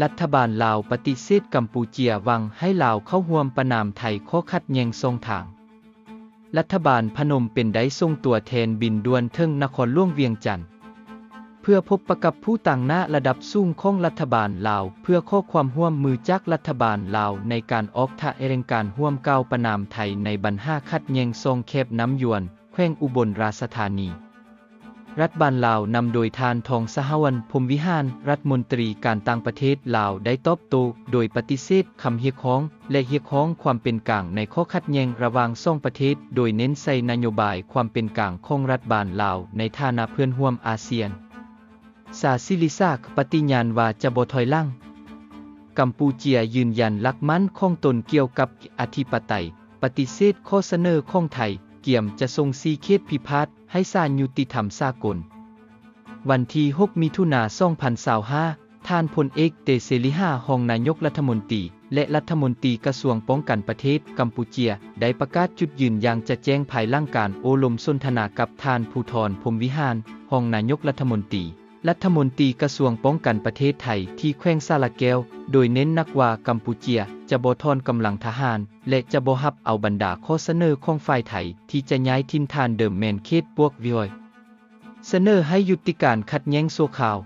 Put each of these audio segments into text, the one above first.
ລັດຖະບານລາວປະຕິເສດກຳປູເຈຍຫວັງໃຫ້ລາວເຂົ້າຮ່ວມປະນາມໄທຂໍ້ຂັດແຍ່ງຊ່ອງທາງ. ລັດຖະບານພະນົມເປັນໄດ້ສົ່ງຕົວແທນບິນດ່ວນເຖິງນະຄອນຫຼວງວຽງຈັນ ເພື່ອພົບປະກັບຜູ້ຕາງໜ້າລະດັບສູງຂອງລັດຖະບານລາວ ເພື່ອຂໍຄວາມຮ່ວມມືຈາກລັດຖະບານລາວໃນການອອກຖະແຫຼງການຮ່ວມກ່າວປະນາມໄທໃນບັນຫາຂັດແຍ່ງຊ່ອງແຄບນ້ຳຢວນ ແຂວງອຸບົນລາຊະທານີ. ລັດຖະບານລາວນຳໂດຍທ່ານ ທອງສະຫະວັນ ພົມວິຫານ ລັດຖະມົນຕີການຕ່າງປະເທດລາວໄດ້ຕອບໂຕ້ໂດຍປະຕິເສດຄຳຮຽກຮ້ອງ ແລະ ຮຽກຮ້ອງຄວາມເປັນກາງໃນຂໍ້ຂັດແຍ່ງລະຫວ່າງສອງປະເທດ ໂດຍເນັ້ນໃສ່ນະໂຍບາຍຄວາມເປັນກາງຂອງລັດຖະບານລາວໃນຖານະເພື່ອນຮ່ວມອາຊຽນ. ສາສິລິສາກປະຕິຍານວ່າຈະບໍ່ຖອຍຫຼັງ. ກຳປູເຈຍຢືນຢັນຫຼັກໝັ້ນຂອງຕົນກ່ຽວກັບອະທິປະໄຕ, ປະຕິເສດຂໍ້ສະເໜີຂອງໄທ, ກຽມຈະສົ່ງສີ່ເຂດພິພາດໃຫ້ສານຍຸຕິທຳສາກົນ. ວັນທີຫົກ ມິຖຸນາ ສອງພັນຊາວຫ້າ ທ່ານພົນເອກ ເຕ ເສລີຫາ ຮອງນາຍົກລັດຖະມົນຕີ ແລະ ລັດຖະມົນຕີກະຊວງປ້ອງກັນປະເທດກຳປູເຈຍ ໄດ້ປະກາດຈຸດຢືນຢ່າງຈະແຈ້ງພາຍຫຼັງການໂອ້ລົມສົນທະນາກັບທ່ານ ພູທອນ ພົມວິຫານ ຮອງນາຍົກລັດຖະມົນຕີ, ລັດຖະມົນຕີກະຊວງປ້ອງກັນປະເທດໄທທີ່ແຂວງສາລະແກ້ວ, ໂດຍເນັ້ນໜັກວ່າກຳປູເຈຍຈະບໍ່ຖອນກຳລັງທະຫານ ແລະ ຈະບໍ່ຮັບເອົາບັນດາຂໍ້ສະເໜີຂອງຝ່າຍໄທທີ່ຈະຍ້າຍຖິ່ນຖານເດີມແມ່ນເຂດປວກວຽຍ. ສະເໜີໃຫ້ຢຸດຕິການຂັດແຍ່ງຊົ່ວຄາວ.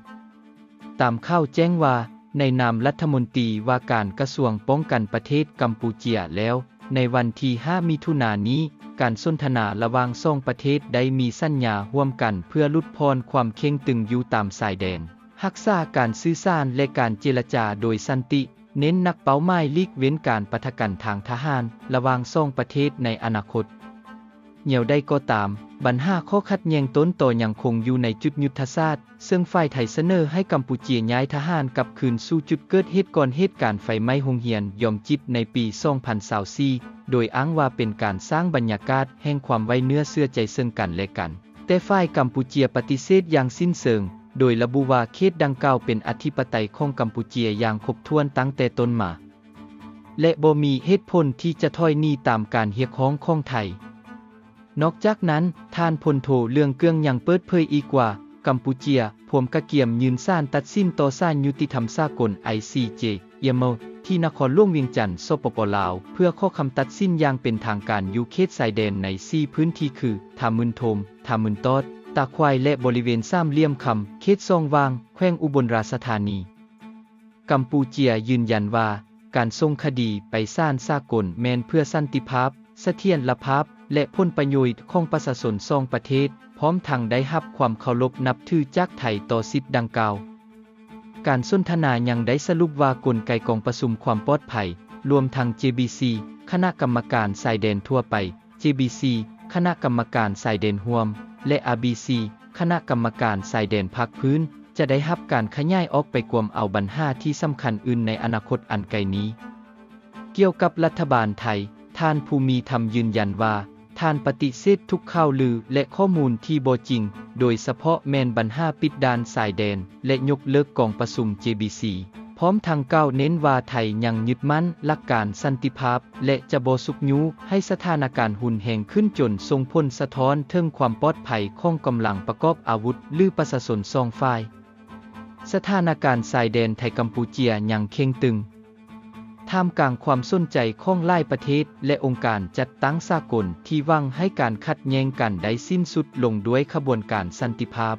ຕາມຂ່າວແຈ້ງວ່າ, ໃນນາມລັດຖະມົນຕີວ່າການກະຊວງປ້ອງກັນປະເທດກຳປູເຈຍແລ້ວ, ໃນວັນທີຫ້າ ມິຖຸນານີ້, ການສົນທະນາລະຫວ່າງສອງປະເທດໄດ້ມີສັນຍາຮ່ວມກັນເພື່ອຫຼຸດຜ່ອນຄວາມເຄັ່ງຕຶງຢູ່ຕາມຊາຍແດນ, ຮັກສາການສື່ສານ ແລະ ການເຈລະຈາໂດຍສັນຕິ, ເນັ້ນໜັກເປົ້າໝາຍຫຼີກເວັ້ນການປະທະກັນທາງທະຫານລະຫວ່າງສອງປະເທດໃນອະນາຄົດ. ແນວໃດກໍຕາມ, ບັນຫາຂໍ້ຂັດແຍ່ງຕົ້ນຕໍຍັງຄົງຢູ່ໃນຈຸດຍຸດທະສາດ, ເຊິ່ງຝ່າຍໄທສະເໜີໃຫ້ກຳປູເຈຍຍ້າຍທະຫານກັບຄືນສູ່ຈຸດເກີດເຫດກ່ອນເຫດການໄຟໄໝ້ໂຮງຮຽນຢອມຈິດໃນປີສອງພັນຊາວສີ່ ໂດຍອ້າງວ່າເປັນການສ້າງບັນຍາກາດແຫ່ງຄວາມໄວ້ເນື້ອເຊື່ອໃຈເຊິ່ງກັນແລະກັນ, ແຕ່ຝ່າຍກຳປູເຈຍປະຕິເສດຢ່າງສິ້ນເຊີງ, ໂດຍລະບຸວ່າເຂດດັ່ງກ່າວເປັນອະທິປະໄຕຂອງກຳປູເຈຍຢ່າງຄົບຖ້ວນຕັ້ງແຕ່ຕົ້ນມາ ແລະ ບໍ່ມີເຫດຜົນທີ່ຈະຖອຍໜີຕາມການຮຽກຮ້ອງຂອງໄທ. ນອກຈາກນັ້ນ, ທ່ານພົນໂທ ເຫຼືອງເກືອງ ຍັງເປີດເຜີຍອີກວ່າ, ກຳປູເຈຍພວມກະກຽມຍື່ນສານຕັດສິນຕໍ່ສານຍຸຕິທຳສາກົນ ໄອຊີເຈ ທີ່ນະຄອນຫຼວງວຽງຈັນ ສປປ ລາວ ເພື່ອຂໍຄຳຕັດສິນຢ່າງເປັນທາງການຢູ່ເຂດຊາຍແດນໃນສີ່ພື້ນທີ່ຄື ທ່າໝື່ນໂທມ, ທ່າໝື່ນຕອດ, ຕາຄວາຍ ແລະ ບໍລິເວນສາມຫຼ່ຽມຄຳ ເຂດຊ່ອງຫວ່າງ ແຂວງອຸບົນລາຊະທານີ. ກຳປູເຈຍຢືນຢັນວ່າ ການສົ່ງຄະດີໄປສານສາກົນແມ່ນເພື່ອສັນຕິພາບ, ສະຖຽນລະພາບ ແລະ ຜົນປະໂຫຍດຂອງປະຊາຊົນສອງປະເທດ, ພ້ອມທັງໄດ້ຮັບຄວາມເຄົາລົບນັບຖືຈາກໄທຕໍ່ສິດດັ່ງກ່າວ. ການສົນທະນາຍັງໄດ້ສະຫຼຸບວ່າກົນໄກກອງປະຊຸມຄວາມປອດໄພ, ລວມທັງ ເຈບີຊີ ຄະນະກຳມະການຊາຍແດນທົ່ວໄປ, ເຈບີຊີ ຄະນະກຳມະການຊາຍແດນຮ່ວມ ແລະ ອາບີຊີ ຄະນະກຳມະການຊາຍແດນພາກພື້ນ ຈະໄດ້ຮັບການຂະຫຍາຍອອກໄປກວມເອົາບັນຫາທີ່ສຳຄັນອື່ນໃນອະນາຄົດອັນໃກ້ນີ້. ກ່ຽວກັບລັດຖະບານໄທ, ທ່ານ ພູມີທຳ ຢືນຢັນວ່າ ທ່ານປະຕິເສດທຸກຂ່າວລື ແລະ ຂໍ້ມູນທີ່ບໍ່ຈິງ, ໂດຍສະເພາະແມ່ນບັນຫາປິດດ່ານຊາຍແດນ ແລະ ຍົກເລີກກອງປະຊຸມ ເຈບີຊີ ພ້ອມທັງກ່າວເນັ້ນວ່າໄທຍັງຍຶດໝັ້ນຫຼັກການສັນຕິພາບ ແລະ ຈະບໍ່ຊຸກຍູ້ໃຫ້ສະຖານະການຮຸນແຮງຂຶ້ນຈົນສົ່ງຜົນສະທ້ອນເຖິງຄວາມປອດໄພຂອງກຳລັງປະກອບອາວຸດ ຫຼື ປະຊາຊົນສອງຝ່າຍ. ສະຖານະການຊາຍແດນໄທ-ກຳປູເຈຍຍັງເຄັ່ງຕຶງ. ທ່າມກາງຄວາມສົນໃຈຂອງຫຼາຍປະເທດ ແລະ ອົງການຈັດຕັ້ງສາກົນທີ່ຫວັງໃຫ້ການຂັດແຍ່ງກັນໄດ້ສິ້ນສຸດລົງດ້ວຍຂະບວນການສັນຕິພາບ,